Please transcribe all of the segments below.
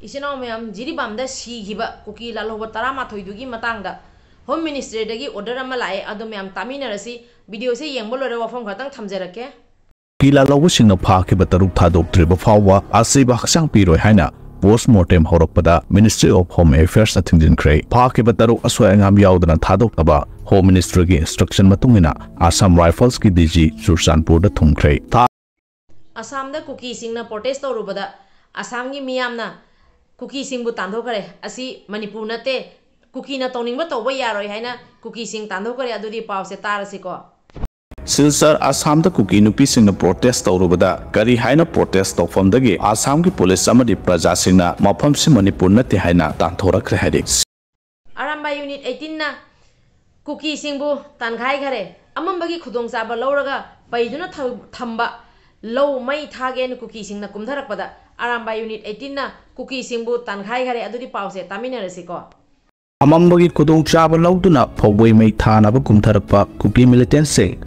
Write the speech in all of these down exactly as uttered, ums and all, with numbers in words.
ꯏꯆꯤꯟ ꯏꯅꯥꯎ ꯃꯌꯥꯝ, ꯖꯤꯔꯤꯕꯥꯝꯗ ꯁꯤꯈꯤꯕ ꯀꯨꯀꯤ ꯂꯥꯜꯍꯧꯕ ꯇꯔꯥꯃꯥꯊꯣꯏꯗꯨꯒꯤ ꯃꯇꯥꯡꯗ Home Ministryꯗꯒꯤ order ꯑꯃ ꯂꯥꯛꯑꯦ, ꯑꯗꯣ ꯃꯌꯥꯝ ꯇꯥꯃꯤꯟꯅꯔꯁꯤ꯫ Videoꯁꯦ ꯌꯦꯡꯕ ꯂꯣꯏꯔ ꯋꯥꯐꯝ ꯈꯔꯇꯪ ꯊꯝꯖꯔꯛꯀꯦ꯫ ꯀꯨꯀꯤ ꯂꯥꯜꯍꯧꯕꯁꯤꯡꯅ ꯐꯥꯈꯤꯕ ꯇꯔꯨꯛ ꯊꯥꯗꯣꯛꯇ꯭ꯔꯤꯕ ꯐꯥꯎꯕ ꯑꯁꯤꯕ ꯍꯛꯆꯥꯡ ꯄꯤꯔꯣꯏ ꯍꯥꯏꯅ post mortem ꯍꯧꯔꯛꯄꯗ Ministry of Home Affairsꯅ ꯊꯤꯡꯖꯤꯟꯈ꯭ꯔꯦ꯫ ꯐꯥꯈꯤꯕ ꯇꯔꯨꯛ ꯑꯁꯣꯏ ꯑꯉꯥꯝ ꯌꯥꯎꯗꯅ ꯊꯥꯗꯣꯛꯅꯕ Home Ministryꯒꯤ instruction ꯃꯇꯨꯡ ꯏꯟꯅ Assam Riflesꯀꯤ DG ꯆꯨꯔꯆꯥꯟꯄꯨꯔꯗ ꯊꯨꯡꯈ꯭ꯔꯦ꯫ ꯊꯥ ꯑꯁꯥꯝꯗ ꯀꯨꯀꯤꯁꯤꯡꯅ protest ꯇꯧꯔꯨꯕꯗ ꯑꯁꯥꯝꯒꯤ ꯃꯤꯌꯥꯝꯅ ꯀꯨꯀꯤꯁꯤꯡꯕꯨ ꯇꯥꯟꯊꯣꯛꯈ꯭ꯔꯦ꯫ ꯑꯁꯤ ꯃꯅꯤꯄꯨꯔ ꯅꯠꯇꯦ, ꯀꯨꯀꯤꯅ ꯇꯧꯅꯤꯡꯕ ꯇꯧꯕ ꯌꯥꯔꯣꯏ ꯍꯥꯏꯅ ꯀꯨꯀꯤꯁꯤꯡ ꯇꯥꯟꯊꯣꯛꯈ꯭ꯔꯦ꯫ ꯑꯗꯨꯗꯤ ꯄꯥꯎꯁꯦ ꯇꯥꯔꯁꯤꯀꯣ꯫ ꯁꯤꯜꯆꯔ, ꯑꯁꯥꯝꯗ ꯀꯨꯀꯤ ꯅꯨꯄꯤꯁꯤꯡꯅ protest ꯇꯧꯔꯨꯕꯗ ꯀꯔꯤ ꯍꯥꯏꯅ protest ꯇꯧꯐꯝꯗꯒꯤ ꯑꯁꯥꯝꯒꯤ ꯄꯨꯂꯤꯁ ꯑꯃꯗꯤ ꯄ꯭ꯔꯖꯥꯁꯤꯡꯅ ꯃꯐꯝꯁꯤ ꯃꯅꯤꯄꯨꯔ ꯅꯠꯇꯦ ꯍꯥꯏꯅ ꯇꯥꯟꯊꯣꯔꯛꯈ꯭ꯔꯦ ꯍꯥꯏꯔꯤ꯫ ꯑꯔꯥꯝꯕꯥꯏ Unit eighteenꯅ ꯀꯨꯀꯤꯁꯤꯡꯕꯨ ꯇꯥꯟꯈꯥꯏꯈꯔꯦ꯫ ꯑꯃꯝꯕꯒꯤ ꯈꯨꯗꯣꯡꯆꯥꯕ ꯂꯧꯔꯒ ꯄꯩꯗꯨꯅ ꯊ-, ꯊꯝꯕ ꯂꯧ ꯃꯩ ꯊꯥꯒꯦꯅ ꯀꯨꯀꯤꯁꯤꯡꯅ ꯀꯨꯝꯊꯔꯛꯄꯗ ꯑꯔꯥꯝꯕꯥꯏ Unit eighteenꯅ ꯀꯨꯀꯤꯁꯤꯡꯕꯨ ꯇꯥꯟꯈꯥꯏꯈꯔꯦ꯫ ꯑꯗꯨꯗꯤ ꯄꯥꯎꯁꯦ ꯇꯥꯃꯤꯟꯅꯔꯁꯤꯀꯣ꯫ ꯑꯃꯝꯕꯒꯤ ꯈꯨꯗꯣꯡꯆꯥꯕ ꯂꯧꯗꯨꯅ ꯐꯧꯕꯩ ꯃꯩ ꯊꯥꯅꯕ ꯀꯨꯝꯊꯔꯛꯄ ꯀꯨꯀꯤ militantꯁꯤꯡ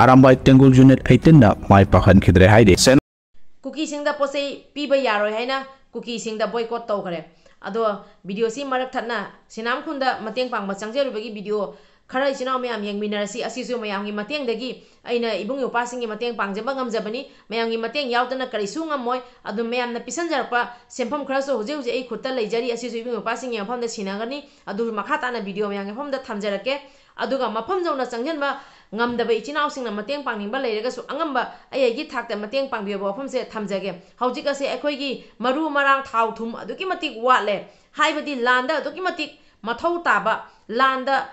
ꯑꯔꯥꯝꯕꯥꯏ ꯇꯦꯡꯒꯨꯜ Unit eighteenꯅ ꯃꯥꯏ ꯄꯥꯛꯍꯟꯈꯤꯗ꯭ꯔꯦ ꯍꯥꯏꯔꯤ꯫ ꯁꯦꯟ- ꯀꯨꯀꯤꯁꯤꯡꯗ ꯄꯣꯠ ꯆꯩ ꯄꯤꯕ ꯌꯥꯔꯣꯏ ꯍꯥꯏꯅ ꯀꯨꯀꯤꯁꯤꯡꯗ boycott ꯇꯧꯈ꯭ꯔꯦ꯫ ꯑꯗꯣ videoꯁꯤ ꯃꯔꯛ ꯊꯠꯅ ꯁꯤꯅꯥꯝ ꯈꯨꯟꯗ ꯃꯇꯦꯡ ꯄꯥꯡꯕ ꯆꯪꯖꯔꯨꯕꯒꯤ video ꯈꯔ ꯏꯆꯤꯟ ꯏꯅꯥꯎ ꯃꯌꯥꯝ ꯌꯦꯡꯃꯤꯟꯅꯔꯁꯤ꯫ ꯑꯁꯤꯁꯨ ꯃꯌꯥꯝꯒꯤ ꯃꯇꯦꯡꯗꯒꯤ ꯑꯩꯅ ꯏꯕꯨꯡ ꯏꯄ꯭ꯋꯥꯁꯤꯡꯒꯤ ꯃꯇꯦꯡ ꯄꯥꯡꯖꯕ ꯉꯝꯖꯕꯅꯤ꯫ ꯃꯌꯥꯝꯒꯤ ꯃꯇꯦꯡ ꯌꯥꯎꯗꯅ ꯀꯔꯤꯁꯨ ꯉꯝꯃꯣꯏ꯫ ꯑꯗꯨ ꯃꯌꯥꯝꯅ ꯄꯤꯁꯟꯖꯔꯛꯄ ꯁꯦꯟꯐꯝ ꯈꯔꯁꯨ ꯍꯧꯖꯤꯛ ꯍꯧꯖꯤꯛ ꯑꯩ ꯈꯨꯠꯇ ꯂꯩꯖꯔꯤ꯫ ꯑꯁꯤꯁꯨ ꯏꯕꯨꯡ ꯏꯄ꯭ꯋꯥꯁꯤꯡꯒꯤ ꯃꯐꯝꯗ ꯁꯤꯟꯅꯒꯅꯤ꯫ ꯑꯗꯨ ꯃꯈꯥ ꯇꯥꯅ video ꯃꯌꯥꯝꯒꯤ ꯃꯐꯝꯗ ꯊꯝꯖꯔꯛꯀꯦ꯫ ꯑꯗꯨꯒ ꯃꯐꯝ ꯌꯧꯅ ꯆꯪꯁꯤꯟꯕ ꯉꯝꯗꯕ ꯏꯆꯤꯟ ꯏꯅꯥꯎꯁꯤꯡꯅ ꯃꯇꯦꯡ ꯄꯥꯡꯅꯤꯡꯕ ꯂꯩꯔꯒꯁꯨ ꯑꯉꯝꯕ ꯑꯩ ꯑꯩꯒꯤ ꯊꯥꯛꯇ ꯃꯇꯦꯡ ꯄꯥꯡꯕꯤꯕ ꯋꯥꯐꯝꯁꯦ ꯊꯝꯖꯒꯦ꯫ ꯍꯧꯖꯤꯛ ꯑꯁꯦ ꯑꯩꯈꯣꯏꯒꯤ ꯃꯔꯨ ꯃꯔꯥꯡ ꯊꯥꯎ ꯊꯨꯝ ꯑꯗꯨꯛꯀꯤ ꯃꯇꯤꯛ ꯋꯥꯠꯂꯦ꯫ ꯍꯥꯏꯕꯗꯤ ꯂꯥꯟꯗ ꯑꯗꯨꯛꯀꯤ ꯃꯇꯤꯛ ꯃꯊꯧ ꯇꯥꯕ, ꯂꯥꯟꯗ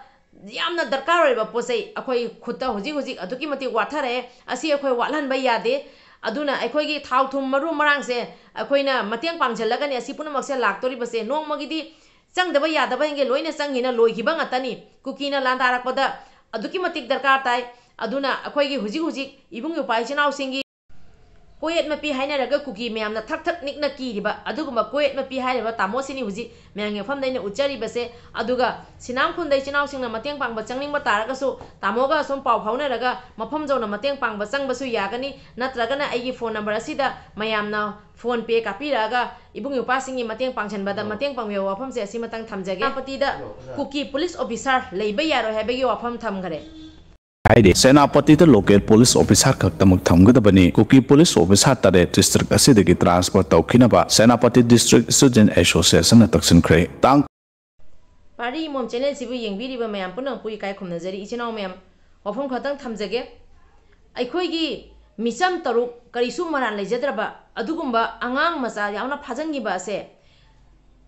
ꯌꯥꯝꯅ ꯗꯔꯀꯥꯔ ꯑꯣꯏꯔꯕ ꯄꯣꯠ ꯆꯩ ꯑꯩꯈꯣꯏ ꯈꯨꯠꯇ ꯍꯧꯖꯤꯛ ꯍꯧꯖꯤꯛ ꯑꯗꯨꯛꯀꯤ ꯃꯇꯤꯛ ꯋꯥꯠꯊꯔꯛꯑꯦ꯫ ꯑꯁꯤ ꯑꯩꯈꯣꯏ ꯋꯥꯠꯍꯟꯕ ꯌꯥꯗꯦ꯫ ꯑꯗꯨꯅ ꯑꯩꯈꯣꯏꯒꯤ ꯊꯥꯎ ꯊꯨꯝ ꯃꯔꯨ ꯃꯔꯥꯡꯁꯦ ꯑꯩꯈꯣꯏꯅ ꯃꯇꯦꯡ ꯄꯥꯡꯁꯤꯜꯂꯒꯅꯤ ꯑꯁꯤ ꯄꯨꯝꯅꯃꯛꯁꯦ ꯂꯥꯛꯇꯣꯔꯤꯕꯁꯦ꯫ ꯅꯣꯡꯃꯒꯤꯗꯤ ꯆꯪꯗꯕ ꯌꯥꯗꯕꯁꯤꯡꯒꯤ ꯂꯣꯏꯅ ꯆꯪꯉꯤꯅ ꯂꯣꯏꯈꯤꯕ ꯉꯥꯛꯇꯅꯤ꯫ ꯀꯨꯀꯤꯅ ꯂꯥꯟꯗꯥꯔꯛꯄꯗ ꯑꯗꯨꯛꯀꯤ ꯃꯇꯤꯛ ꯗꯔꯀꯥꯔ ꯇꯥꯏ꯫ ꯑꯗꯨꯅ ꯑꯩꯈꯣꯏꯒꯤ ꯍꯧꯖꯤꯛ ꯍꯧꯖꯤꯛ ꯏꯕꯨꯡ ꯏꯄ꯭ꯋꯥ ꯏꯆꯤꯟ ꯏꯅꯥꯎꯁꯤꯡꯒꯤ ꯀꯣꯌꯦꯠ ꯃꯄꯤ ꯍꯥꯏꯅꯔꯒ ꯀꯨꯀꯤ ꯃꯌꯥꯝꯅ ꯊꯛ ꯊꯛ ꯅꯤꯛꯅ ꯀꯤꯔꯤꯕ ꯑꯗꯨꯒꯨꯝꯕ ꯀꯣꯌꯦꯠ ꯃꯄꯤ ꯍꯥꯏꯔꯤꯕ ꯇꯥꯃꯣꯁꯤꯅꯤ ꯍꯧꯖꯤꯛ ꯃꯌꯥꯝꯒꯤ ꯃꯐꯝꯗ ꯑꯩꯅ ꯎꯠꯆꯔꯤꯕꯁꯦ꯫ ꯑꯗꯨꯒ ꯁꯤꯅꯥꯝ ꯈꯨꯟꯗ ꯏꯆꯤꯟ ꯏꯅꯥꯎꯁꯤꯡꯅ ꯃꯇꯦꯡ ꯄꯥꯡꯕ ꯆꯪꯅꯤꯡꯕ ꯇꯥꯔꯒꯁꯨ ꯇꯥꯃꯣꯒ ꯁꯨꯝ ꯄꯥꯎ ꯐꯥꯎꯅꯔꯒ ꯃꯐꯝ ꯌꯧꯅ ꯃꯇꯦꯡ ꯄꯥꯡꯕ ꯆꯪꯕꯁꯨ ꯌꯥꯒꯅꯤ, ꯅꯠꯇ꯭ꯔꯒꯅ ꯑꯩꯒꯤ phone number ꯑꯁꯤꯗ ꯃꯌꯥꯝꯅ PhonePe ꯀꯥꯞꯄꯤꯔꯛꯑꯒ ꯏꯕꯨꯡ ꯏꯄ꯭ꯋꯥꯁꯤꯡꯒꯤ ꯃꯇꯦꯡ ꯄꯥꯡꯁꯤꯟꯕꯗ ꯃꯇꯦꯡ ꯄꯥꯡꯕꯤꯌꯨ꯫ ꯋꯥꯐꯝꯁꯦ ꯑꯁꯤꯃꯇꯪ ꯊꯝꯖꯒꯦ꯫ ꯁꯦꯅꯥꯄꯇꯤꯗ ꯀꯨꯀꯤ police officer ꯂꯩꯕ ꯌꯥꯔꯣꯏ ꯍꯥꯏꯕꯒꯤ ꯋꯥꯐꯝ ꯊꯝꯈꯔꯦ꯫ ꯍꯥꯏꯔꯤ꯫ ꯁꯦꯅꯥꯄꯇꯤꯗ local police officer ꯈꯛꯇꯃꯛ ꯊꯝꯒꯗꯕꯅꯤ꯫ ꯀꯨꯀꯤ police officer ꯇꯔꯦꯠ district ꯑꯁꯤꯗꯒꯤ transfer ꯇꯧꯈꯤꯅꯕ Senapati District Student Association ꯅ ꯇꯛꯁꯤꯟꯈ꯭ꯔꯦ꯫ ꯇꯥꯡ ꯄꯥꯔꯤ ꯏꯃꯣꯝ channel ꯁꯤꯕꯨ ꯌꯦꯡꯕꯤꯔꯤꯕ ꯃꯌꯥꯝ ꯄꯨꯝꯅꯃꯛꯄꯨ ꯏꯀꯥꯏ ꯈꯨꯝꯅꯖꯔꯤ꯫ ꯏꯆꯤꯟ ꯏꯅꯥꯎ ꯃꯌꯥꯝ, ꯋꯥꯐꯝ ꯈꯛꯇꯪ ꯊꯝꯖꯒꯦ꯫ ꯑꯩꯈꯣꯏꯒꯤ ꯃꯤꯆꯝ ꯇꯔꯨꯛ, ꯀꯔꯤꯁꯨ ꯃꯔꯥꯜ ꯂꯩꯖꯗ꯭ꯔꯕ ꯑꯗꯨꯒꯨꯝꯕ ꯑꯉꯥꯡ ꯃꯆꯥ ꯌꯥꯎꯅ ꯐꯥꯖꯤꯟꯈꯤꯕ ꯑꯁꯦ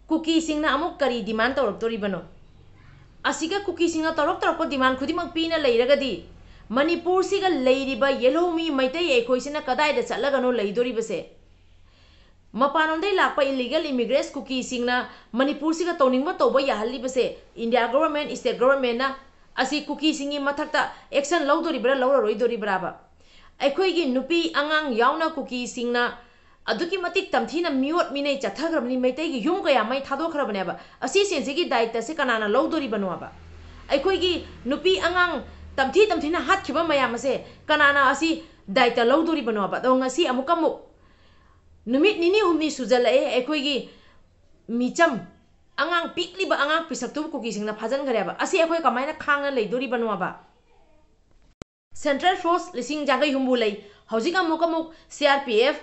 ꯀꯨꯀꯤꯁꯤꯡꯅ ꯑꯃꯨꯛ ꯀꯔꯤ demand ꯇꯧꯔꯛꯇꯣꯔꯤꯕꯅꯣ? ꯑꯁꯤꯒ ꯀꯨꯀꯤꯁꯤꯡꯅ ꯇꯧꯔꯛ ꯇꯧꯔꯛꯄ demand ꯈꯨꯗꯤꯡꯃꯛ ꯄꯤꯅ ꯂꯩꯔꯒꯗꯤ ꯃꯅꯤꯄꯨꯔꯁꯤꯒ ꯂꯩꯔꯤꯕ ꯌꯦꯜꯍꯧꯃꯤ ꯃꯩꯇꯩ ꯑꯩꯈꯣꯏꯁꯤꯅ ꯀꯗꯥꯏꯗ ꯆꯠꯂꯒꯅꯣ ꯂꯩꯗꯣꯔꯤꯕꯁꯦ? ꯃꯄꯥꯟꯂꯣꯝꯗꯒꯤ ꯂꯥꯛꯄ illegal immigrants ꯀꯨꯀꯤꯁꯤꯡꯅ ꯃꯅꯤꯄꯨꯔꯁꯤꯒ ꯇꯧꯅꯤꯡꯕ ꯇꯧꯕ ꯌꯥꯍꯜꯂꯤꯕꯁꯦ India government, state government ꯅ ꯑꯁꯤ ꯀꯨꯀꯤꯁꯤꯡꯒꯤ ꯃꯊꯛꯇ action ꯂꯧꯗꯣꯔꯤꯕ꯭ꯔꯥ ꯂꯧꯔꯔꯣꯏꯗꯣꯔꯤꯕ꯭ꯔꯥꯕ? ꯑꯩꯈꯣꯏꯒꯤ ꯅꯨꯄꯤ ꯑꯉꯥꯡ ꯌꯥꯎꯅ ꯀꯨꯀꯤꯁꯤꯡꯅ ꯑꯗꯨꯛꯀꯤ ꯃꯇꯤꯛ ꯇꯝꯊꯤꯅ ꯃꯤꯑꯣꯠ ꯃꯤꯅꯩ ꯆꯠꯊꯈ꯭ꯔꯕꯅꯤ, ꯃꯩꯇꯩꯒꯤ ꯌꯨꯝ ꯀꯌꯥ ꯃꯩ ꯊꯥꯗꯣꯛꯈ꯭ꯔꯕꯅꯦꯕ꯫ ꯑꯁꯤꯁꯤꯡꯁꯤꯒꯤ ꯗꯥꯏꯇꯁꯦ ꯀꯅꯥꯅ ꯂꯧꯗꯣꯔꯤꯕꯅꯣꯕ? ꯑꯩꯈꯣꯏꯒꯤ ꯅꯨꯄꯤ ꯑꯉꯥꯡ ꯇꯝꯊꯤ ꯇꯝꯊꯤꯅ ꯍꯥꯠꯈꯤꯕ ꯃꯌꯥꯝ ꯑꯁꯦ ꯀꯅꯥꯅ ꯑꯁꯤ ꯗꯥꯏꯇ ꯂꯧꯗꯣꯔꯤꯕꯅꯣꯕ? ꯑꯗꯣ ꯉꯁꯤ ꯑꯃꯨꯛꯀ ꯑꯃꯨꯛ ꯅꯨꯃꯤꯠ ꯅꯤꯅꯤ ꯍꯨꯝꯅꯤ ꯁꯨꯖꯜꯂꯛꯑꯦ ꯑꯩꯈꯣꯏꯒꯤ ꯃꯤꯆꯝ ꯑꯉꯥꯡ, ꯄꯤꯛꯂꯤꯕ ꯑꯉꯥꯡ ꯄꯤꯁꯛꯇꯨꯕꯨ ꯀꯨꯀꯤꯁꯤꯡꯅ ꯐꯥꯖꯤꯟꯈ꯭ꯔꯦꯕ꯫ ꯑꯁꯤ ꯑꯩꯈꯣꯏ ꯀꯃꯥꯏꯅ ꯈꯥꯡꯅ ꯂꯩꯗꯣꯔꯤꯕꯅꯣꯕ? Central force ꯂꯤꯁꯤꯡ ꯌꯥꯡꯈꯩ ꯍꯨꯝꯐꯨ ꯂꯩ꯫ ꯍꯧꯖꯤꯛ ꯑꯃꯨꯛ ꯑꯃꯨꯛ C R P F,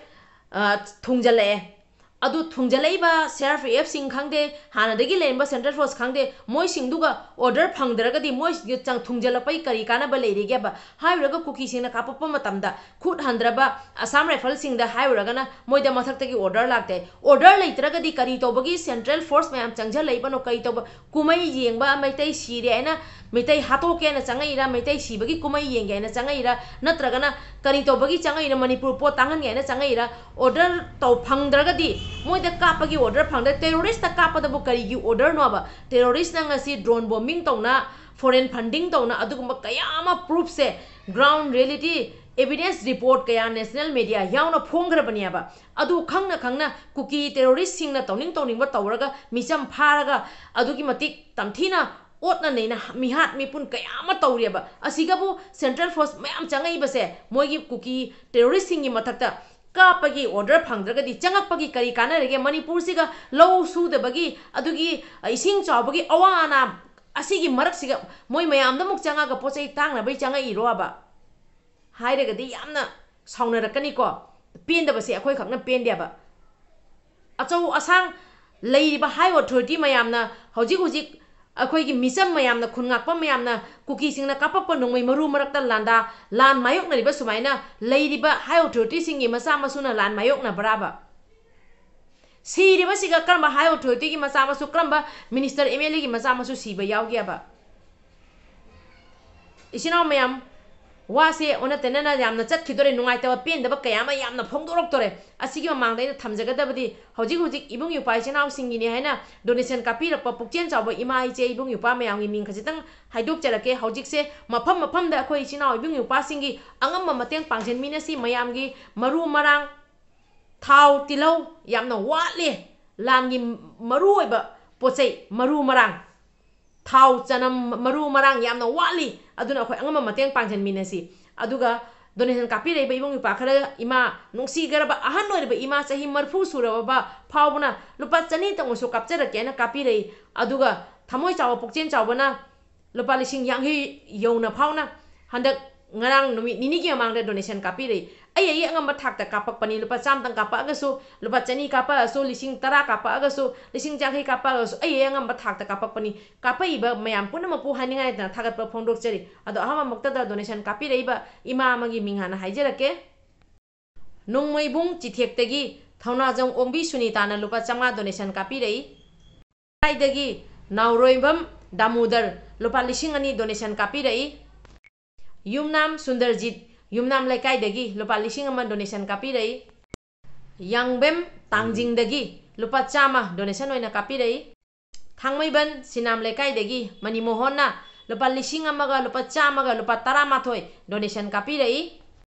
ꯑ, ꯊꯨꯡꯖꯜꯂꯛꯑꯦ꯫ ꯑꯗꯨ ꯊꯨꯡꯖꯜꯂꯛꯏꯕ C R P F ꯁꯤꯡ ꯈꯪꯗꯦ, ꯍꯥꯟꯅꯗꯒꯤ ꯂꯩꯔꯝꯕ central force ꯈꯪꯗꯦ, ꯃꯣꯏꯁꯤꯡꯗꯨꯒ order ꯐꯪꯗ꯭ꯔꯒꯗꯤ ꯃꯣꯏꯁꯤꯡꯗꯨ ꯆꯪ-, ꯊꯨꯡꯖꯜꯂꯛꯄꯒꯤ ꯀꯔꯤ ꯀꯥꯟꯅꯕ ꯂꯩꯔꯤꯒꯦꯕ? ꯍꯥꯏꯔꯨꯔꯒ ꯀꯨꯀꯤꯁꯤꯡꯅ ꯀꯥꯞꯄꯛꯄ ꯃꯇꯝꯗ ꯈꯨꯠ ꯍꯟꯗ꯭ꯔꯕ Assam Riflesꯁꯤꯡꯗ ꯍꯥꯏꯔꯨꯔꯒꯅ ꯃꯣꯏꯗ ꯃꯊꯛꯇꯒꯤ order ꯂꯥꯛꯇꯦ꯫ Order ꯂꯩꯇ꯭ꯔꯒꯗꯤ ꯀꯔꯤ ꯇꯧꯕꯒꯤ central force ꯃꯌꯥꯝ ꯆꯪꯁꯤꯜꯂꯛꯏꯕꯅꯣ? ꯀꯔꯤ ꯇꯧꯕ? ꯀꯨꯝꯍꯩ ꯌꯦꯡꯕ ꯃꯩꯇꯩ ꯁꯤꯔꯦ ꯍꯥꯏꯅ, ꯃꯩꯇꯩ ꯍꯥꯠꯇꯣꯛꯀꯦꯅ ꯆꯪꯉꯛꯏꯔꯥ, ꯃꯩꯇꯩ ꯁꯤꯕꯒꯤ ꯀꯨꯝꯍꯩ ꯌꯦꯡꯒꯦ ꯍꯥꯏꯅ ꯆꯪꯉꯛꯏꯔꯥ, ꯅꯠꯇ꯭ꯔꯒꯅ ꯀꯔꯤ ꯇꯧꯕꯒꯤ ꯆꯪꯉꯛꯏꯅꯣ? ꯃꯅꯤꯄꯨꯔ ꯄꯣꯠ ꯇꯥꯡꯍꯟꯒꯦ ꯍꯥꯏꯅ ꯆꯪꯉꯛꯏꯔꯥ? Order ꯇꯧ ꯐꯪꯗ꯭ꯔꯒꯗꯤ, ꯃꯣꯏꯗ ꯀꯥꯞꯄꯒꯤ order ꯐꯪꯗ꯭ꯔ, terroristꯇ ꯀꯥꯞꯄꯗꯕꯨ ꯀꯔꯤꯒꯤ orderꯅꯣꯕ? Terroristꯅ ꯉꯁꯤ drone bombing ꯇꯧꯅ, foreign funding ꯇꯧꯅ, ꯑꯗꯨꯒꯨꯝꯕ ꯀꯌꯥ ꯑꯃ proofꯁꯦ ground reality evidence report ꯀꯌꯥ national media ꯌꯥꯎꯅ ꯐꯣꯡꯈ꯭ꯔꯕꯅꯦꯕ꯫ ꯑꯗꯨ ꯈꯪꯅ ꯈꯪꯅ ꯀꯨꯀꯤ terroristꯁꯤꯡꯅ ꯇꯧꯅꯤꯡ ꯇꯧꯅꯤꯡꯕ ꯇꯧꯔꯒ, ꯃꯤꯆꯝ ꯐꯥꯔꯒ, ꯑꯗꯨꯛꯀꯤ ꯃꯇꯤꯛ ꯇꯝꯊꯤꯅ ꯑꯣꯠꯅ ꯅꯩꯅ ꯃꯤꯍꯥꯠ ꯃꯤꯄꯨꯟ ꯀꯌꯥ ꯑꯃ ꯇꯧꯔꯤꯑꯕ꯫ ꯑꯁꯤꯒꯕꯨ central force ꯃꯌꯥꯝ ꯆꯪꯉꯛꯏꯕꯁꯦ, ꯃꯣꯏꯒꯤ ꯀꯨꯀꯤ terroristꯁꯤꯡꯒꯤ ꯃꯊꯛꯇ ꯀꯥꯞꯄꯒꯤ order ꯐꯪꯗ꯭ꯔꯒꯗꯤ ꯆꯪꯉꯛꯄꯒꯤ ꯀꯔꯤ ꯀꯥꯟꯅꯔꯤꯒꯦ? ꯃꯅꯤꯄꯨꯔꯁꯤꯒ ꯂꯧ ꯁꯨꯗꯕꯒꯤ, ꯑꯗꯨꯒꯤ, ꯑ, ꯏꯁꯤꯡ ꯆꯥꯎꯕꯒꯤ ꯑꯋꯥ ꯑꯅꯥ ꯑꯁꯤꯒꯤ ꯃꯔꯛꯁꯤꯒ ꯃꯣꯏ ꯃꯌꯥꯝꯗ ꯑꯃꯨꯛ ꯆꯪꯉꯒ ꯄꯣꯠ ꯆꯩ ꯇꯥꯡꯅꯕꯩ ꯆꯪꯉꯛꯏꯔꯣꯕ? ꯍꯥꯏꯔꯒꯗꯤ ꯌꯥꯝꯅ ꯁꯥꯎꯅꯔꯛꯀꯅꯤꯀꯣ꯫ ꯄꯦꯟꯗꯕꯁꯦ ꯑꯩꯈꯣꯏ ꯈꯛꯅ ꯄꯦꯟꯗꯦꯕ꯫ ꯑꯆꯧ ꯑꯁꯥꯡ ꯂꯩꯔꯤꯕ high authority ꯃꯌꯥꯝꯅ ꯍꯧꯖꯤꯛ ꯍꯧꯖꯤꯛ ꯑꯩꯈꯣꯏꯒꯤ ꯃꯤꯆꯝ ꯃꯌꯥꯝꯅ, ꯈꯨꯟ ꯉꯥꯛꯄ ꯃꯌꯥꯝꯅ, ꯀꯨꯀꯤꯁꯤꯡꯅ ꯀꯥꯞꯄꯛꯄ ꯅꯣꯡꯃꯩ ꯃꯔꯨ ꯃꯔꯛꯇ ꯂꯥꯟꯗꯥ, ꯂꯥꯟ ꯃꯥꯌꯣꯛꯅꯔꯤꯕ ꯁꯨꯃꯥꯏꯅ ꯂꯩꯔꯤꯕ high authorityꯁꯤꯡꯒꯤ ꯃꯆꯥ ꯃꯁꯨꯅ ꯂꯥꯟ ꯃꯥꯌꯣꯛꯅꯕ꯭ꯔꯥꯕ? ꯁꯤꯔꯤꯕꯁꯤꯒ ꯀꯔꯝꯕ high authorityꯒꯤ ꯃꯆꯥ ꯃꯁꯨ, ꯀꯔꯝꯕ minister, MLAꯒꯤ ꯃꯆꯥ ꯃꯁꯨ ꯁꯤꯕ ꯌꯥꯎꯒꯦꯕ? ꯏꯆꯤꯟ ꯏꯅꯥꯎ ꯃꯌꯥꯝ, ꯋꯥꯁꯦ ꯑꯣꯟꯅ ꯇꯩꯅꯅ ꯌꯥꯝꯅ ꯆꯠꯈꯤꯗꯣꯔꯦ, ꯅꯨꯡꯉꯥꯏꯇꯕ ꯄꯦꯟꯗꯕ ꯀꯌꯥ ꯑꯃ ꯌꯥꯝꯅ ꯐꯣꯡꯗꯣꯔꯛꯇꯣꯔꯦ꯫ ꯑꯁꯤꯒꯤ ꯃꯃꯥꯡꯗ ꯑꯩꯅ ꯊꯝꯖꯒꯗꯕꯗꯤ, ꯍꯧꯖꯤꯛ ꯍꯧꯖꯤꯛ ꯏꯕꯨꯡ ꯏꯄ꯭ꯋꯥ ꯏꯆꯤꯟ ꯏꯅꯥꯎꯁꯤꯡꯒꯤꯅꯦ ꯍꯥꯏꯅ donation ꯀꯥꯞꯄꯤꯔꯛꯄ ꯄꯨꯛꯆꯦꯜ ꯆꯥꯎꯕ ꯏꯃꯥ ꯏꯆꯦ ꯏꯕꯨꯡ ꯏꯄ꯭ꯋꯥ ꯃꯌꯥꯝꯒꯤ ꯃꯤꯡ ꯈꯖꯤꯛꯇꯪ ꯍꯥꯏꯗꯣꯛꯆꯔꯛꯀꯦ꯫ ꯍꯧꯖꯤꯛꯁꯦ ꯃꯐꯝ ꯃꯐꯝꯗ ꯑꯩꯈꯣꯏ ꯏꯆꯤꯟ ꯏꯅꯥꯎ ꯏꯕꯨꯡ ꯏꯄ꯭ꯋꯥꯁꯤꯡꯒꯤ ꯑꯉꯝꯕ ꯃꯇꯦꯡ ꯄꯥꯡꯁꯤꯟꯃꯤꯟꯅꯁꯤ꯫ ꯃꯌꯥꯝꯒꯤ ꯃꯔꯨ ꯃꯔꯥꯡ, ꯊꯥꯎ, ꯇꯤꯜꯍꯧ ꯌꯥꯝꯅ ꯋꯥꯠꯂꯤ꯫ ꯂꯥꯟꯒꯤ ꯃꯔꯨ ꯑꯣꯏꯕ ꯄꯣꯠ ꯆꯩ, ꯃꯔꯨ ꯃꯔꯥꯡ, ꯊꯥꯎ, ꯆꯅꯝ, ꯃꯔꯨ ꯃꯔꯥꯡ ꯌꯥꯝꯅ ꯋꯥꯠꯂꯤ꯫ ꯑꯗꯨꯅ ꯑꯩꯈꯣꯏ ꯑꯉꯝꯕ ꯃꯇꯦꯡ ꯄꯥꯡꯁꯤꯟꯃꯤꯟꯅꯁꯤ꯫ ꯑꯗꯨꯒ donation ꯀꯥꯞꯄꯤꯔꯛꯏꯕ ꯏꯕꯨꯡ ꯏꯄ꯭ꯋꯥ ꯈꯔ, ꯏꯃꯥ, ꯅꯨꯡꯁꯤꯈ꯭ꯔꯕ ꯑꯍꯟ ꯑꯣꯏꯔꯕ ꯏꯃꯥ, ꯆꯍꯤ ꯃꯔꯤꯐꯨ ꯁꯨꯔꯕ ꯐꯥꯎꯕꯅ ꯂꯨꯄꯥ ꯆꯅꯤꯇꯪ ꯑꯣꯏꯁꯨ ꯀꯥꯞꯆꯔꯛꯀꯦꯅ ꯀꯥꯞꯄꯤꯔꯛꯏ꯫ ꯑꯗꯨꯒ ꯊꯃꯣꯏ ꯆꯥꯎꯕ, ꯄꯨꯛꯆꯦꯜ ꯆꯥꯎꯕꯅ ꯂꯨꯄꯥ ꯂꯤꯁꯤꯡ ꯌꯥꯡꯈꯩ ꯌꯧꯅ ꯐꯥꯎꯅ ꯍꯟꯗꯛ ꯉꯔꯥꯡ ꯅꯨꯃꯤꯠ ꯅꯤꯅꯤꯒꯤ ꯃꯃꯥꯡꯗ donation ꯀꯥꯞꯄꯤꯔꯛꯏ꯫ ꯑꯩ ꯑꯩꯒꯤ ꯑꯉꯝꯕ ꯊꯥꯛꯇ ꯀꯥꯞꯄꯛꯄꯅꯤ꯫ ꯂꯨꯄꯥ ꯆꯥꯝꯃꯇꯪ ꯀꯥꯞꯄꯛꯑꯒꯁꯨ, ꯂꯨꯄꯥ ꯆꯅꯤ ꯀꯥꯞꯄꯛꯑꯁꯨ, ꯂꯤꯁꯤꯡ ꯇꯔꯥ ꯀꯥꯞꯄꯛꯑꯒꯁꯨ, ꯂꯤꯁꯤꯡ ꯌꯥꯡꯈꯩ ꯀꯥꯞꯄꯛꯑꯒꯁꯨ, ꯑꯩ ꯑꯩ ꯑꯉꯝꯕ ꯊꯥꯛꯇ ꯀꯥꯞꯄꯛꯄꯅꯤ꯫ ꯀꯥꯞꯄꯛꯏꯕ ꯃꯌꯥꯝ ꯄꯨꯝꯅꯃꯛꯄꯨ ꯍꯥꯏꯅꯤꯡꯉꯥꯏ ꯂꯩꯇꯅ ꯊꯥꯒꯠꯄ ꯐꯣꯡꯗꯣꯛꯆꯔꯤ꯫ ꯑꯗꯣ ꯑꯍꯥꯟꯕꯃꯛꯇꯗ donation ꯀꯥꯞꯄꯤꯔꯛꯏꯕ ꯏꯃꯥ ꯑꯃꯒꯤ ꯃꯤꯡ ꯍꯥꯟꯅ ꯍꯥꯏꯖꯔꯛꯀꯦ꯫ ꯅꯣꯡꯃꯩꯕꯨꯡ ꯆꯤꯊꯦꯛꯇꯒꯤ ꯊꯧꯅꯥꯖꯝ ꯑꯣꯡꯕꯤ ꯁꯨꯅꯤꯇꯥꯅ ꯂꯨꯄꯥ ꯆꯥꯝꯃꯉꯥ donation ꯀꯥꯞꯄꯤꯔꯛꯏ꯫ ꯂꯩꯀꯥꯏꯗꯒꯤ ꯅꯥꯎꯔꯣꯏꯕꯝ ꯗꯥꯃꯨꯗꯔ ꯂꯨꯄꯥ ꯂꯤꯁꯤꯡ ꯑꯅꯤ donation ꯀꯥꯞꯄꯤꯔꯛꯏ꯫ ꯌꯨꯝꯅꯥꯝ ꯁꯨꯟꯗꯔꯖꯤꯠ, ꯌꯨꯝꯅꯥꯝ ꯂꯩꯀꯥꯏꯗꯒꯤ ꯂꯨꯄꯥ ꯂꯤꯁꯤꯡ ꯑꯃ donation ꯀꯥꯞꯄꯤꯔꯛꯏ꯫ ꯌꯥꯡꯕꯦꯝ ꯇꯥꯡꯖꯤꯡꯗꯒꯤ ꯂꯨꯄꯥ ꯆꯥꯝꯃ donation ꯑꯣꯏꯅ ꯀꯥꯞꯄꯤꯔꯛꯏ꯫ ꯊꯥꯡꯃꯩꯕꯟ ꯁꯤꯅꯥꯝ ꯂꯩꯀꯥꯏꯗꯒꯤ ꯃꯅꯤꯃꯣꯍꯟꯅ ꯂꯨꯄꯥ ꯂꯤꯁꯤꯡ ꯑꯃꯒ ꯂꯨꯄꯥ ꯆꯥꯝꯃꯒ ꯂꯨꯄꯥ ꯇꯔꯥꯃꯥꯊꯣꯏ donation ꯀꯥꯞꯄꯤꯔꯛꯏ꯫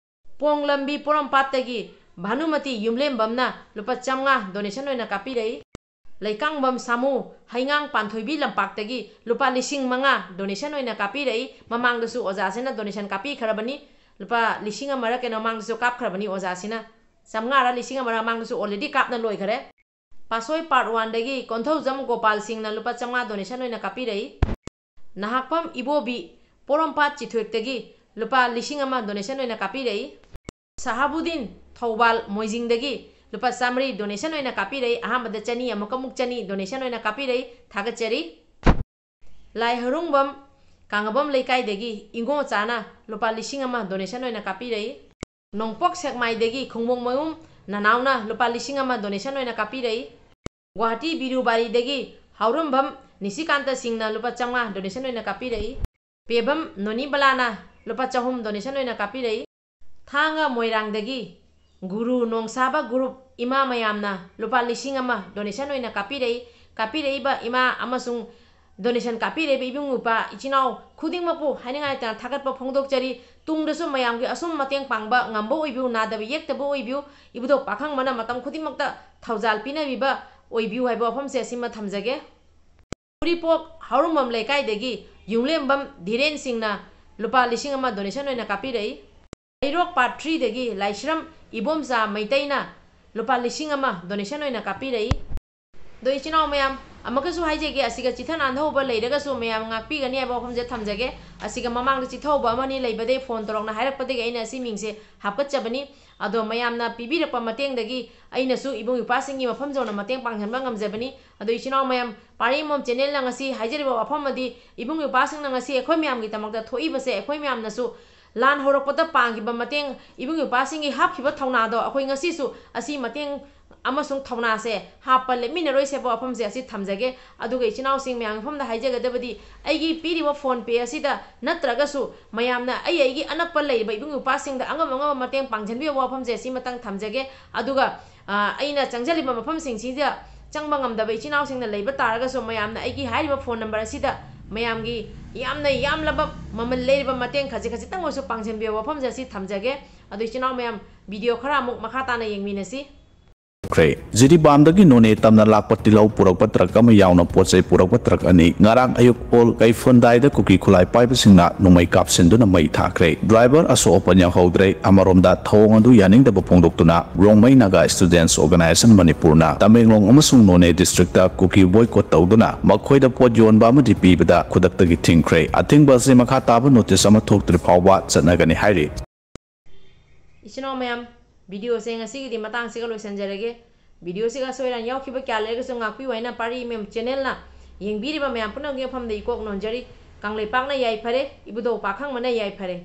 ꯄꯣꯡ ꯂꯝꯕꯤ ꯄꯣꯔꯣꯝꯄꯥꯠꯇꯒꯤ ꯚꯥꯅꯨꯃꯇꯤ ꯌꯨꯝꯂꯦꯝꯕꯝꯅ ꯂꯨꯄꯥ ꯆꯥꯝꯃꯉꯥ donation ꯑꯣꯏꯅ ꯀꯥꯞꯄꯤꯔꯛꯏ꯫ ꯂꯩꯀꯥꯡꯕꯝ ꯁꯥꯃꯨ, ꯍꯩꯉꯥꯡ ꯄꯥꯟꯊꯣꯏꯕꯤ ꯂꯝꯄꯥꯛꯇꯒꯤ ꯂꯨꯄꯥ ꯂꯤꯁꯤꯡ ꯃꯉꯥ donation ꯑꯣꯏꯅ ꯀꯥꯞꯄꯤꯔꯛꯏ꯫ ꯃꯃꯥꯡꯗꯁꯨ ꯑꯣꯖꯥꯁꯤꯅ donation ꯀꯥꯞꯄꯤꯈ꯭ꯔꯕꯅꯤ꯫ ꯂꯨꯄꯥ ꯂꯤꯁꯤꯡ ꯑꯃꯔ ꯀꯩꯅꯣ ꯃꯃꯥꯡꯗꯁꯨ ꯀꯥꯞꯈ꯭ꯔꯕꯅꯤ ꯑꯣꯖꯥꯁꯤꯅ꯫ ꯆꯥꯝꯃꯉꯥꯔ ꯂꯤꯁꯤꯡ ꯑꯃꯔ ꯃꯃꯥꯡꯗꯁꯨ already ꯀꯥꯞꯅ ꯂꯣꯏꯈꯔꯦ꯫ ꯄꯥꯠꯁꯣꯏ part oneꯗꯒꯤ ꯀꯣꯟꯊꯧꯖꯝ ꯒꯣꯄꯥꯜ ꯁꯤꯡꯅ ꯂꯨꯄꯥ ꯆꯥꯝꯃꯉꯥ donation ꯑꯣꯏꯅ ꯀꯥꯞꯄꯤꯔꯛꯏ꯫ ꯅꯍꯥꯛꯄꯝ ꯏꯕꯣꯕꯤ, ꯄꯣꯔꯣꯝꯄꯥꯠ ꯆꯤꯊꯣꯛꯇꯒꯤ ꯂꯨꯄꯥ ꯂꯤꯁꯤꯡ ꯑꯃ donation ꯑꯣꯏꯅ ꯀꯥꯞꯄꯤꯔꯛꯏ꯫ ꯁꯍꯥꯕꯨꯗꯤꯟ, ꯊꯧꯕꯥꯜ, ꯃꯣꯏꯖꯤꯡꯗꯒꯤ ꯂꯨꯄꯥ ꯆꯥꯝꯃꯔꯤ donation ꯑꯣꯏꯅ ꯀꯥꯞꯄꯤꯔꯛꯏ꯫ ꯑꯍꯥꯟꯕꯗ ꯆꯅꯤ, ꯑꯃꯨꯛꯀ ꯑꯃꯨꯛ ꯆꯅꯤ donation ꯑꯣꯏꯅ ꯀꯥꯞꯄꯤꯔꯛꯏ꯫ ꯊꯥꯒꯠꯆꯔꯤ꯫ ꯂꯥꯏ ꯍꯔꯨꯡꯕꯝ, ꯀꯥꯡꯉꯕꯝ ꯂꯩꯀꯥꯏꯗꯒꯤ ꯏꯉꯣꯆꯥꯅ ꯂꯨꯄꯥ ꯂꯤꯁꯤꯡ ꯑꯃ donation ꯑꯣꯏꯅ ꯀꯥꯞꯄꯤꯔꯛꯏ꯫ ꯅꯣꯡꯄꯣꯛ ꯁꯦꯛꯃꯥꯏꯗꯒꯤ ꯈꯣꯡꯕꯣꯡꯃꯌꯨꯝ ꯅꯅꯥꯎꯅ ꯂꯨꯄꯥ ꯂꯤꯁꯤꯡ ꯑꯃ donation ꯑꯣꯏꯅ ꯀꯥꯞꯄꯤꯔꯛꯏ꯫ ꯒꯨꯋꯥꯍꯥꯇꯤ ꯕꯤꯔꯨꯕꯥꯔꯤꯗꯒꯤ ꯍꯥꯎꯔꯝꯕꯝ ꯅꯤꯁꯤꯀꯥꯟꯇ ꯁꯤꯡꯅ ꯂꯨꯄꯥ ꯆꯥꯝꯃꯉꯥ donation ꯑꯣꯏꯅ ꯀꯥꯞꯄꯤꯔꯛꯏ꯫ ꯄꯦꯕꯝ ꯅꯣꯅꯤꯕꯂꯥꯅ ꯂꯨꯄꯥ ꯆꯍꯨꯝ donation ꯑꯣꯏꯅ ꯀꯥꯞꯄꯤꯔꯛꯏ꯫ ꯊꯥꯡꯒ ꯃꯣꯏꯔꯥꯡꯗꯒꯤ ꯒꯨꯔꯨ ꯅꯣꯡꯁꯥꯕ group ꯏꯃꯥ ꯃꯌꯥꯝꯅ ꯂꯨꯄꯥ ꯂꯤꯁꯤꯡ ꯑꯃ donation ꯑꯣꯏꯅ ꯀꯥꯞꯄꯤꯔꯛꯏ꯫ ꯀꯥꯞꯄꯤꯔꯛꯏꯕ ꯏꯃꯥ ꯑꯃꯁꯨꯡ donation ꯀꯥꯞꯄꯤꯔꯛꯏꯕ ꯏꯕꯨꯡ ꯏꯄ꯭ꯋꯥ ꯏꯆꯤꯟ ꯏꯅꯥꯎ ꯈꯨꯗꯤꯡꯃꯛꯄꯨ ꯍꯥꯏꯅꯤꯡꯉꯥꯏ ꯂꯩꯇꯅ ꯊꯥꯒꯠꯄ ꯐꯣꯡꯗꯣꯛꯆꯔꯤ꯫ ꯇꯨꯡꯗꯁꯨ ꯃꯌꯥꯝꯒꯤ ꯑꯁꯨꯝ ꯃꯇꯦꯡ ꯄꯥꯡꯕ ꯉꯝꯕ ꯑꯣꯏꯕꯤꯌꯨ, ꯅꯥꯗꯕ ꯌꯦꯛꯇꯕ ꯑꯣꯏꯕꯤꯌꯨ꯫ ꯏꯕꯨꯙꯧ ꯄꯥꯈꯪꯕꯅ ꯃꯇꯝ ꯈꯨꯗꯤꯡꯃꯛꯇ ꯊꯧꯖꯥꯜ ꯄꯤꯅꯕꯤꯕ ꯑꯣꯏꯕꯤꯌꯨ ꯍꯥꯏꯕ ꯋꯥꯐꯝꯁꯦ ꯑꯁꯤꯃ ꯊꯝꯖꯒꯦ꯫ ꯎꯔꯤꯄꯣꯛ ꯍꯥꯎꯔꯝꯕꯝ ꯂꯩꯀꯥꯏꯗꯒꯤ ꯌꯨꯝꯂꯦꯝꯕꯝ ꯙꯤꯔꯦꯟ ꯁꯤꯡꯅ ꯂꯨꯄꯥ ꯂꯤꯁꯤꯡ ꯑꯃ donation ꯑꯣꯏꯅ ꯀꯥꯞꯄꯤꯔꯛꯏ꯫ ꯍꯩꯔꯣꯛ part threeꯗꯒꯤ ꯂꯥꯏꯁ꯭ꯔꯝ ꯏꯕꯣꯝꯆꯥ ꯃꯩꯇꯩꯅ ꯂꯨꯄꯥ ꯂꯤꯁꯤꯡ ꯑꯃ donation ꯑꯣꯏꯅ ꯀꯥꯞꯄꯤꯔꯛꯏ꯫ ꯑꯗꯣ ꯏꯆꯤꯟ ꯏꯅꯥꯎ ꯃꯌꯥꯝ, ꯑꯃꯨꯛꯀꯁꯨ ꯍꯥꯏꯖꯒꯦ, ꯑꯁꯤꯒ ꯆꯤꯊ ꯅꯥꯟꯊꯍꯧꯕ ꯂꯩꯔꯒꯁꯨ ꯃꯌꯥꯝ ꯉꯥꯛꯄꯤꯒꯅꯤ ꯍꯥꯏꯕ ꯋꯥꯐꯝꯁꯦ ꯊꯝꯖꯒꯦ꯫ ꯑꯁꯤꯒ ꯃꯃꯥꯡꯗ ꯆꯤꯊꯍꯧꯕ ꯑꯃꯅꯤ ꯂꯩꯕꯗꯒꯤ phone ꯇꯧꯔꯛꯅ ꯍꯥꯏꯔꯛꯄꯗꯒꯤ ꯑꯩꯅ ꯑꯁꯤ ꯃꯤꯡꯁꯦ ꯍꯥꯞꯀꯠꯆꯕꯅꯤ꯫ ꯑꯗꯣ ꯃꯌꯥꯝꯅ ꯄꯤꯕꯤꯔꯛꯄ ꯃꯇꯦꯡꯗꯒꯤ ꯑꯩꯅꯁꯨ ꯏꯕꯨꯡ ꯏꯄ꯭ꯋꯥꯁꯤꯡꯒꯤ ꯃꯐꯝ ꯌꯧꯅ ꯃꯇꯦꯡ ꯄꯥꯡꯁꯤꯟꯕ ꯉꯝꯖꯕꯅꯤ꯫ ꯑꯗꯣ ꯏꯆꯤꯟ ꯏꯅꯥꯎ ꯃꯌꯥꯝ, ꯄꯥꯔꯤ ꯑꯃꯣꯝ channelꯅ ꯉꯁꯤ ꯍꯥꯏꯖꯔꯤꯕ ꯋꯥꯐꯝ ꯑꯃꯗꯤ ꯏꯕꯨꯡ ꯏꯄ꯭ꯋꯥꯁꯤꯡꯅ ꯉꯁꯤ ꯑꯩꯈꯣꯏ ꯃꯌꯥꯝꯒꯤꯗꯃꯛꯇ ꯊꯣꯛꯏꯕꯁꯦ, ꯑꯩꯈꯣꯏ ꯃꯌꯥꯝꯅꯁꯨ ꯂꯥꯟ ꯍꯧꯔꯛꯄꯗ ꯄꯥꯡꯈꯤꯕ ꯃꯇꯦꯡ, ꯏꯕꯨꯡ ꯏꯄ꯭ꯋꯥꯁꯤꯡꯒꯤ ꯍꯥꯞꯈꯤꯕ ꯊꯧꯅꯥꯗꯣ ꯑꯩꯈꯣꯏ ꯉꯁꯤꯁꯨ ꯑꯁꯤ ꯃꯇꯦꯡ ꯑꯃꯁꯨꯡ ꯊꯧꯅꯥꯁꯦ ꯍꯥꯞꯄ ꯂꯦꯞꯃꯤꯟꯅꯔꯣꯏꯁꯦ ꯍꯥꯏꯕ ꯋꯥꯐꯝꯁꯦ ꯑꯁꯤ ꯊꯝꯖꯒꯦ꯫ ꯑꯗꯨꯒ ꯏꯆꯤꯟ ꯏꯅꯥꯎꯁꯤꯡ ꯃꯌꯥꯝꯒꯤ ꯃꯐꯝꯗ ꯍꯥꯏꯖꯒꯗꯕꯗꯤ, ꯑꯩꯒꯤ ꯄꯤꯔꯤꯕ PhonePe ꯑꯁꯤꯗ ꯅꯠꯇ꯭ꯔꯒꯁꯨ ꯃꯌꯥꯝꯅ ꯑꯩ ꯑꯩꯒꯤ ꯑꯅꯛꯄ ꯂꯩꯔꯤꯕ ꯏꯕꯨꯡ ꯏꯄ꯭ꯋꯥꯁꯤꯡꯗ ꯑꯉꯝ ꯑꯉꯝꯕ ꯃꯇꯦꯡ ꯄꯥꯡꯁꯤꯟꯕꯤꯌꯨ ꯍꯥꯏꯕ ꯋꯥꯐꯝꯁꯦ ꯑꯁꯤꯃꯇꯪ ꯊꯝꯖꯒꯦ꯫ ꯑꯗꯨꯒ, ꯑ, ꯑꯩꯅ ꯆꯪꯖꯜꯂꯤꯕ ꯃꯐꯝꯁꯤꯡꯁꯤꯗ ꯆꯪꯕ ꯉꯝꯗꯕ ꯏꯆꯤꯟ ꯏꯅꯥꯎꯁꯤꯡꯅ ꯂꯩꯕ ꯇꯥꯔꯒꯁꯨ ꯃꯌꯥꯝꯅ ꯑꯩꯒꯤ ꯍꯥꯏꯔꯤꯕ phone number ꯑꯁꯤꯗ ꯃꯌꯥꯝꯒꯤ ꯌꯥꯝꯅ ꯌꯥꯝꯂꯕ ꯃꯃꯜ ꯂꯩꯔꯤꯕ ꯃꯇꯦꯡ ꯈꯖꯤꯛ ꯈꯖꯤꯛꯇꯪ ꯑꯣꯏꯔꯁꯨ ꯄꯥꯡꯁꯤꯟꯕꯤꯌꯨ ꯋꯥꯐꯝꯁꯦ ꯑꯁꯤ ꯊꯝꯖꯒꯦ꯫ ꯑꯗꯨ ꯏꯆꯤꯟ ꯏꯅꯥꯎ ꯃꯌꯥꯝ, ꯚꯤꯗꯤꯑꯣ ꯈꯔ ꯑꯃꯨꯛ ꯃꯈꯥ ꯇꯥꯅ ꯌꯦꯡꯃꯤꯟꯅꯁꯤ꯫ ꯈ꯭ꯔꯦ꯫ ꯖꯤꯔꯤꯕꯥꯝꯗꯒꯤ ꯅꯣꯅꯦ ꯇꯝꯅ ꯂꯥꯛꯄ ꯇꯤꯜꯍꯧ ꯄꯨꯔꯛꯄ ꯇ꯭ꯔꯛ ꯑꯃ ꯌꯥꯎꯅ ꯄꯣꯠ ꯆꯩ ꯄꯨꯔꯛꯄ ꯇ꯭ꯔꯛ ꯑꯅꯤ ꯉꯔꯥꯡ ꯑꯌꯨꯛ ꯑꯣꯜ ꯀꯩꯐꯣꯟꯗꯥꯏꯗ ꯀꯨꯀꯤ ꯈꯨꯠꯂꯥꯏ ꯄꯥꯏꯕꯁꯤꯡꯅ ꯅꯣꯡꯃꯩ ꯀꯥꯞꯁꯤꯟꯗꯨꯅ ꯃꯩ ꯊꯥꯈ꯭ꯔꯦ꯫ ꯗ꯭ꯔꯥꯏꯚꯔ ꯑꯁꯣꯛ ꯑꯄꯟ ꯌꯥꯎꯍꯧꯗ꯭ꯔꯦ꯫ ꯑꯃꯔꯣꯝꯗ ꯊꯧꯑꯣꯡ ꯑꯗꯨ ꯌꯥꯅꯤꯡꯗꯕ ꯐꯣꯡꯗꯣꯛꯇꯨꯅ ꯔꯣꯡꯃꯩ ꯅꯥꯒꯥ ꯁ꯭ꯇꯨꯗꯦꯟꯠꯁ ꯑꯣꯔꯒꯅꯥꯏꯖꯦꯁꯟ ꯃꯅꯤꯄꯨꯔꯅ ꯇꯃꯦꯡꯂꯣꯡ ꯑꯃꯁꯨꯡ ꯅꯣꯅꯦ ꯗꯤꯁꯇ꯭ꯔꯤꯛꯇ ꯀꯨꯀꯤ ꯕꯣꯏꯀꯣꯠ ꯇꯧꯗꯨꯅ ꯃꯈꯣꯏꯗ ꯄꯣꯠ ꯌꯣꯟꯕ ꯑꯃꯗꯤ ꯄꯤꯕꯗ ꯈꯨꯗꯛꯇꯒꯤ ꯊꯤꯡꯈ꯭ꯔꯦ꯫ ꯑꯊꯤꯡꯕ ꯑꯁꯤ ꯃꯈꯥ ꯇꯥꯕ ꯅꯣꯇꯤꯁ ꯑꯃ ꯊꯣꯛꯇ꯭ꯔꯤ ꯐꯥꯎꯕ ꯆꯠꯅꯒꯅꯤ ꯍꯥꯏꯔꯤ꯫ ꯏꯆꯤꯟ ꯏꯅꯥꯎ ꯃꯌꯥꯝ, ꯚꯤꯗꯤꯑꯣꯁꯦ ꯉꯁꯤꯒꯤꯗꯤ ꯃꯇꯥꯡꯁꯤꯒ ꯂꯣꯏꯁꯤꯟꯖꯔꯒꯦ꯫ ꯚꯤꯗꯤꯑꯣꯁꯤꯒ ꯑꯁꯣꯏ ꯑꯔꯥꯟ ꯌꯥꯎꯈꯤꯕ ꯀꯌꯥ ꯂꯩꯔꯒꯁꯨ ꯉꯥꯛꯄꯤꯌꯨ ꯍꯥꯏꯅ ꯄꯥꯔꯤ ꯃꯌꯥꯝ ꯆꯦꯅꯦꯜꯅ ꯌꯦꯡꯕꯤꯔꯤꯕ ꯃꯌꯥꯝ ꯄꯨꯝꯅꯃꯛꯀꯤ ꯃꯐꯝꯗ ꯏꯀꯣꯛ ꯅꯣꯟꯖꯔꯤ꯫ ꯀꯪꯂꯩꯄꯥꯛꯅ ꯌꯥꯏꯐꯔꯦ, ꯏꯕꯨꯙꯧ ꯄꯥꯈꯪꯕꯅ ꯌꯥꯏꯐꯔꯦ꯫